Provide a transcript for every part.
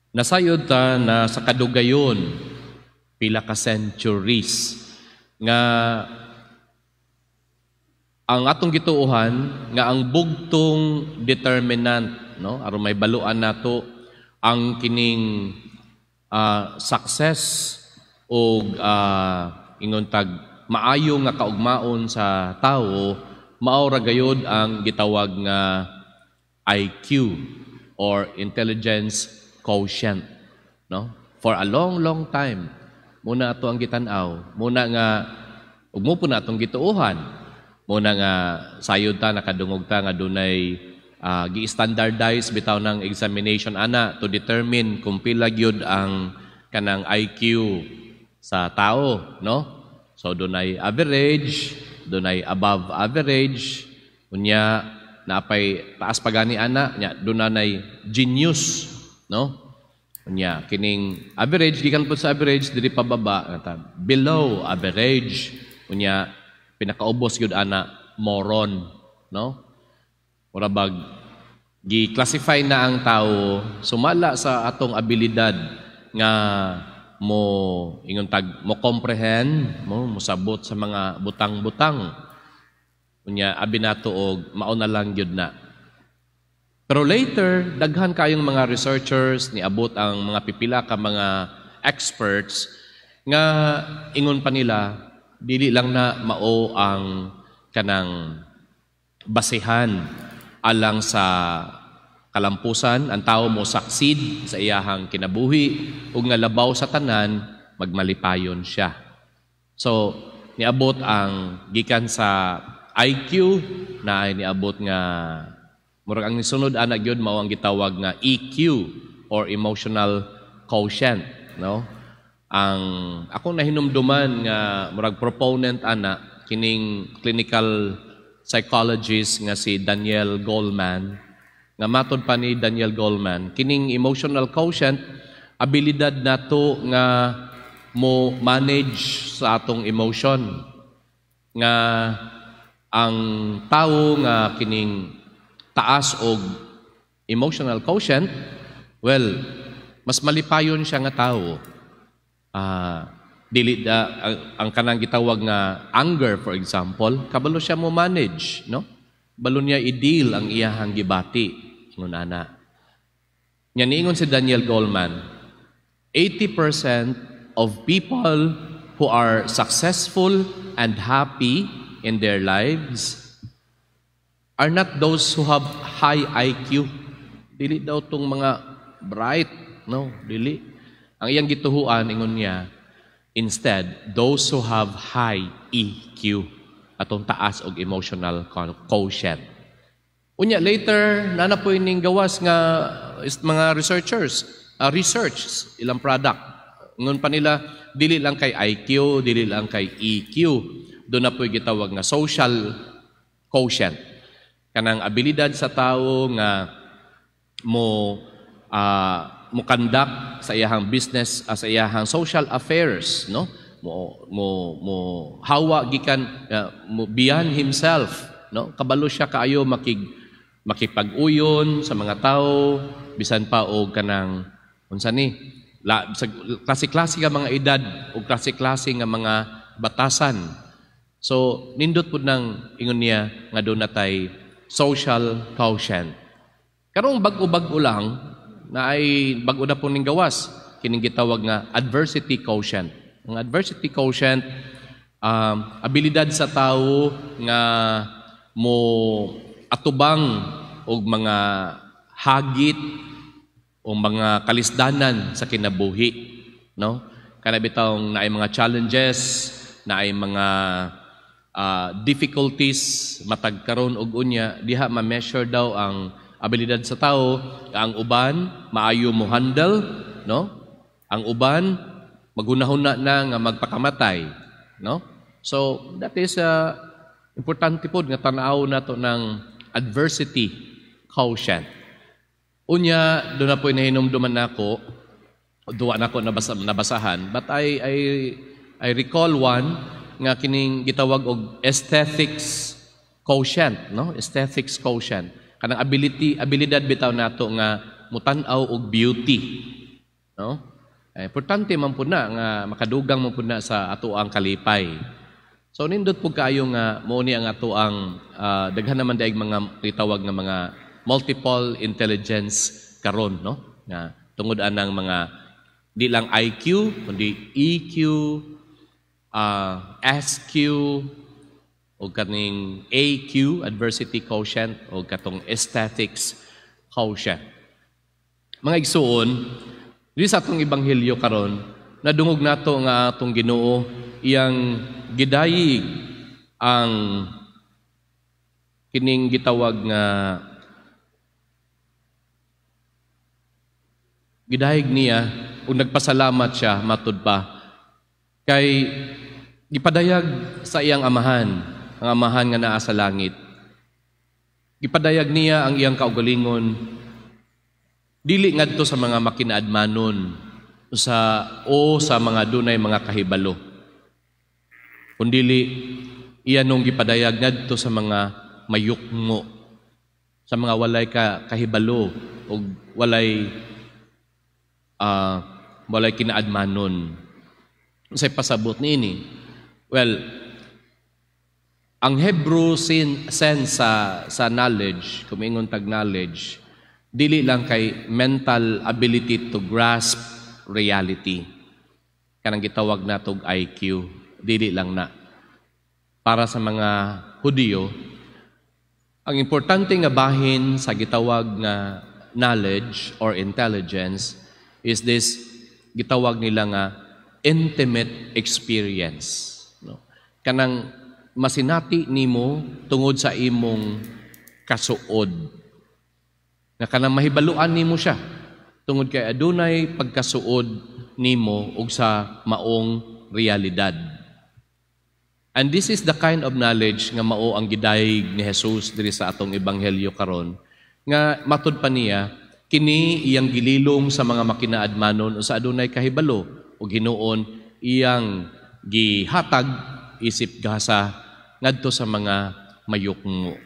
Nasayod ta na sa kadugayon, pila ka centuries, nga ang atong gituohan nga ang bugtong determinant, no, aron may baluan nato ang kining success o ingon tag maayo nga kaugmaon sa tawo, mao ra gayod ang gitawag nga IQ or intelligence quotient, no? For a long, long time, mao na ato ang gitan-aw, mao na nga ug mao po na atong gituohan, mao na nga sayod ta, nakadungog ta nga dunay gi-standardize bitaw ng examination ana to determine kung pila gyud ang kanang IQ sa tao, no? So dunay average, dunay above average, unya naapay taas pa gani ana nya, dunay genius, no? Unya kining average, gikan po sa average diri pababa nga below average, unya pinakaubos gyud ana, moron, no? Mura bag gi-classify na ang tao sumala sa atong abilidad nga mo ingon tag mo comprehend, mo mosabot sa mga butang-butang. Unya abi nato og mao na lang gyud na. Pero later, daghan kayong mga researchers, niabot ang mga pipila ka mga experts nga ingon pa nila, dili lang na mao ang kanang basihan alang sa kalampusan ang tao mo succeed sa iyahang kinabuhi ug nga labaw sa tanan, magmalipayon siya. So niabot ang gikan sa IQ na ay niabot nga murag ang nisunod ana gyud mao ang gitawag nga EQ or emotional quotient, no? Ang akong nahinumduman nga murag proponent ana kining clinical psychologist nga si Daniel Goleman, nga matod pa ni Daniel Goleman, kining emotional quotient, abilidad nato nga mo manage sa atong emotion, nga ang tawo nga kining taas og emotional quotient, well, mas malipayon siya nga tawo. Dili da ang kanang gitawag nga anger, for example, kabalo siya mo manage, no? Balo niya i-deal ang iyahang gibati, ingon ana. Nya niingon si Daniel Goleman, 80% of people who are successful and happy in their lives are not those who have high IQ. Dili daw tong mga bright, no? Dili. Ang iyang gituhuan, ingon niya, instead, those who have high EQ, atong taas og emotional quotient. Unya later, naa na poy ning gawas nga mga researchers, research ilang product. Ingon pa nila, dili lang kay IQ, dili lang kay EQ. Duna poy gitawag nga social quotient. Kanang abilidad sa tao nga mo conduct sa iyahang business, sa iyahang social affairs, no? Mo hawa gikan mo beyond himself, no? Kabalo siya kaayo makipag-uyon sa mga tao bisan pa og kanang unsa ni la, sa klase-klase nga mga edad o klase-klase nga mga batasan. So nindot pud nang ingon niya nga duna tay social quotient. Karong bag-o-bag-o lang na ay bag-o na po ning gawas kining gitawag nga adversity quotient. Ang adversity quotient, abilidad sa tao nga mo atubang og mga hagit o mga kalisdanan sa kinabuhi, no? Kana bitawng naay mga challenges, naay mga difficulties matag karon og unya, diha ma-measure daw ang abilidad sa tao. Ang uban maayo mo handle, no? Ang uban maghunahuna na nga magpakamatay, no? So that is importante pod nga tan-aw nato ng adversity quotient. Unya duna poy nahinumduman nako, duwa nako nabasahan, but I recall one nga kining gitawag og aesthetics quotient, no? Aesthetics quotient, kanang ability, abilidad bitaw nato nga mutan-aw og beauty. No? Eh, importante man pud na nga makadugang man pud na sa ato ang kalipay. So nindot pud kaayo nga mao ni ang ato ang daghan naman daig mga gitawag nga mga multiple intelligence karon, no? Nga tungod anang mga di lang IQ kundi EQ, SQ o kaning AQ, adversity quotient, o katong aesthetics quotient. Mga igsuon, di sa atong ebanghelyo karon, nadungog nato nga atong Ginoo iyang gidayig ang kining gitawag nga gidayig niya ug nagpasalamat siya matud pa kay gipadayag sa iyang amahan, ang amahan nga naa sa langit. Gipadayag niya ang iyang kaugalingon dili ngadto sa mga makinaadmanon sa o sa mga dunay mga kahibalo, kundili iya nung gipadayag ngadto sa mga mayukmo, sa mga walay kahibalo o walay kinaadmanon. Unsay pasabot niini? Well, ang Hebrew sense sa knowledge, kung ingon tag knowledge, dili lang kay mental ability to grasp reality. Kanang gitawag natog IQ, dili lang na. Para sa mga Hudiyo, ang importante nga bahin sa gitawag nga knowledge or intelligence is this gitawag nila nga intimate experience. No? Kanang masinati nimo tungod sa imong kasuod. Nga kanang mahibaluan nimo siya tungod kay adunay pagkasuod nimo og sa maong realidad. And this is the kind of knowledge nga mao ang gidayeg ni Jesus diri sa atong ebanghelyo karon, nga matud pa niya kini iyang gililong sa mga makinaadmanon o sa adunay kahibalo, ug hinuon iyang gihatag isip gasa ngadto sa mga mayukmo.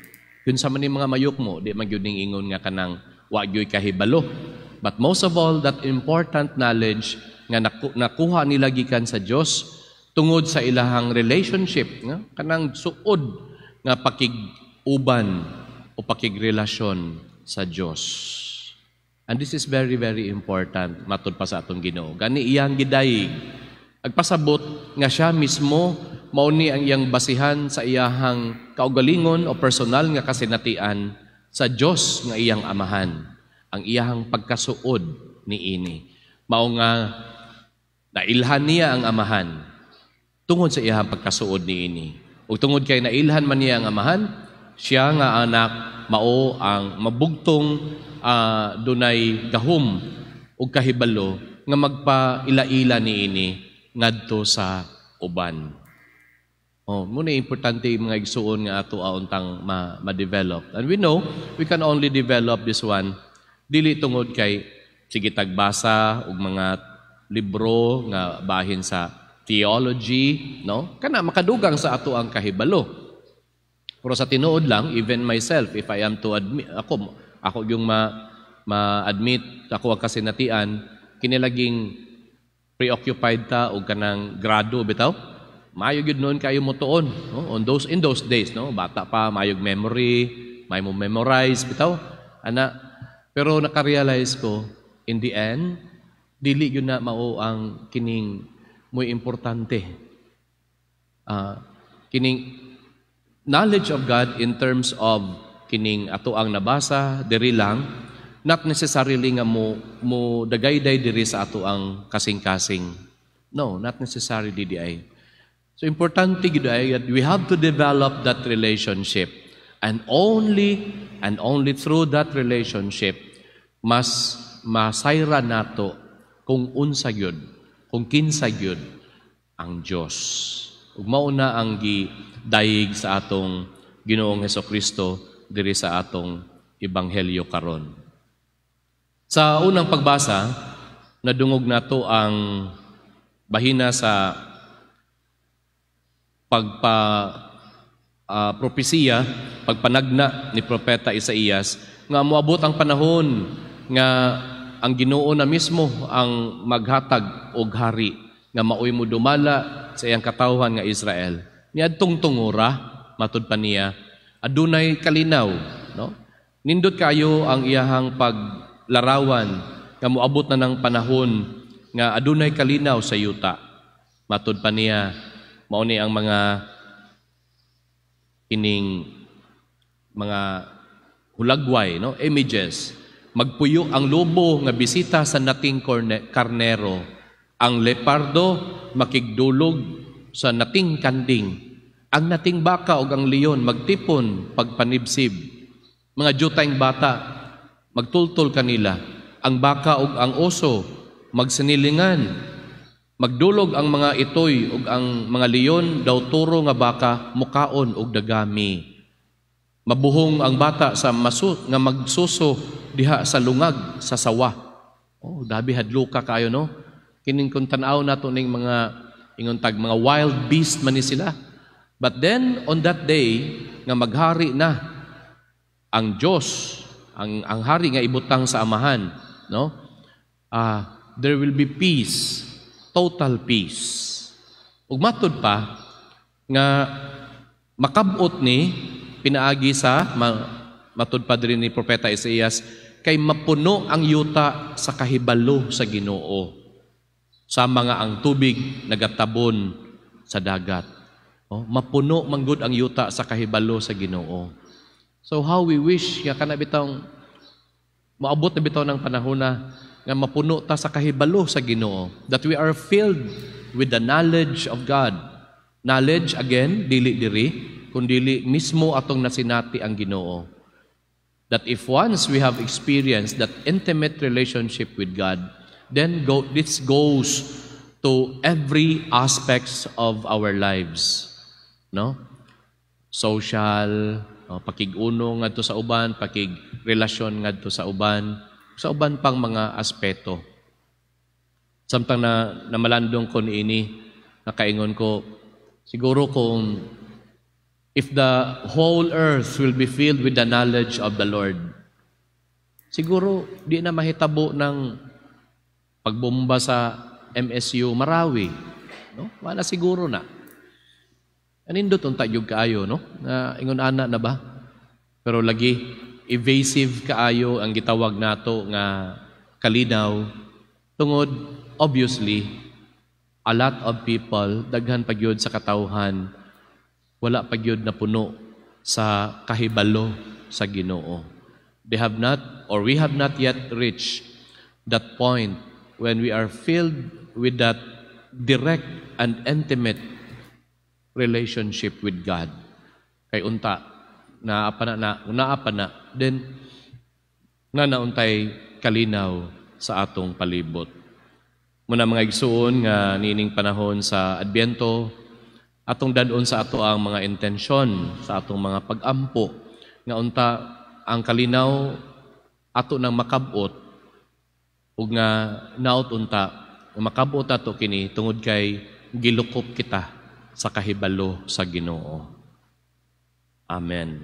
Kun sa man ni mga mayukmo, di man gyud ning ingon nga kanang wa gyud kahibalo. But most of all, that important knowledge nga nakuha nila gikan sa Dios tungod sa ilahang relationship, nga kanang suod nga pakig-uban o pakigrelasyon sa Dios. And this is very, very important matud pa sa atong Ginoo. Gani iyang gidayeg. Agpasabot nga siya mismo mao ni ang iyang basihan sa iyahang kaugalingon o personal nga kasinatian sa Dios nga iyang amahan, ang iyahang pagkasuod niini. Mao nga nailhan niya ang amahan tungod sa iyahang pagkasuod niini. Ug tungod kay nailhan man niya ang amahan, siya nga anak mao ang mabugtong dunay gahom ug kahibalo nga magpaila-ila niini ngadto sa uban. Oh, muna importante mga igsuon nga ato untang ma-develop. And we know we can only develop this one dili tungod kay sige tagbasa og mga libro nga bahin sa theology, no? Kana makadugang sa ato ang kahibalo. Pero sa tinuod lang, even myself, if I am to admit, ako yung ma-admit, ako ang kasinatian, kinilaging preoccupied ta og kanang grado bitaw. Maayo gyud noon kayo mo tuon, no? On those in those days, no, bata pa, maayog memory, may mo memorize bitaw ana. Pero naka-realize ko in the end, dili gyud na mao ang kining muy importante. Kining knowledge of God in terms of kining ato ang nabasa diri lang, not necessarily nga mo dagayday diri sa ato ang kasing-kasing. No, not necessarily di ay. So importante gid ay that we have to develop that relationship, and only through that relationship mas masayra nato kung unsa gyud, kung kinsa gyud ang Dios. Ug mao na ang gidayeg sa atong Ginoong Hesukristo diri sa atong ebanghelyo karon. Sa unang pagbasa, nadungog nato ang bahina sa pagpa propesiya, pagpanagna ni Propeta Isaías nga moabot ang panahon nga ang Ginoo na mismo ang maghatag og hari nga maoy modumala sa iyang katawhan nga Israel. Niadtong tungura, matud pa niya, adunay kalinaw, no? Nindot kayo ang iyahang paglarawan nga moabot na ng panahon nga adunay kalinaw sa yuta. Matud pa niya, mao ni ang mga kining mga hulagway, no? Images. Magpuyo ang lobo nga bisita sa nating karnero. Ang leopardo makigdulog sa nating kanding. Ang nating baka ug ang leon magtipon pagpanibsib. Mga jutayng bata magtultol kanila. Ang baka ug ang oso magsinilingan. Magdulog ang mga itoy ug ang mga leon daw turo nga baka mukaon og dagami. Mabuhong ang bata sa masu nga magsuso diha sa lungag sa sawa. Oh, dabi hadluka kayo, no? Kining kung tan-aw nato ning mga ingon tag mga wild beast man ni sila. But then on that day nga maghari na ang Dios, ang hari nga ibutang sa Amahan, no? There will be peace, total peace. Ug matud pa nga makabot ni pinaagi sa matud pa diri ni Propeta Isaias kay mapuno ang yuta sa kahibalo sa Ginoo sama nga ang tubig nagatabon sa dagat. Oh, mapuno manggod ang yuta sa kahibalo sa Ginoo. So how we wish nga kana bitawng maabot na bitaw ng panahon na nga mapuno ta sa kahibalo sa Ginoo, that we are filled with the knowledge of God. Knowledge again, dili diri kundili mismo atong nasinati ang Ginoo. That if once we have experienced that intimate relationship with God, then this goes to every aspects of our lives. No? Social, oh, pakig-uno ngadto sa uban, pakig-relasyon ngadto sa uban pang mga aspeto. Samtang na namalandong ko niini, nakaingon ko, siguro kung if the whole earth will be filled with the knowledge of the Lord, siguro di na mahitabo ng pagbomba sa MSU Marawi. No? Wala siguro na. Anindot unta gyud kaayo, no? Na ingon ana na ba? Pero lagi evasive kaayo ang gitawag nato nga kalinaw tungod obviously a lot of people, daghan pa gyud sa katawhan, wala pa gyud na puno sa kahibalo sa Ginoo. They have not or we have not yet reached that point when we are filled with that direct and intimate relationship with God. Kay unta naa pa na na, naa pa na, then nga nauntay kalinaw sa atong palibot. Muna, mga igsuon, nga niining panahon sa Adbyento, atong dad-on sa ato ang mga intensyon sa atong mga pag-ampo nga unta ang kalinaw ato nang makabot ug nga naot unta nga makabot ato kini tungod kay gilukop kita sa kahibalo sa Ginoo. Amen.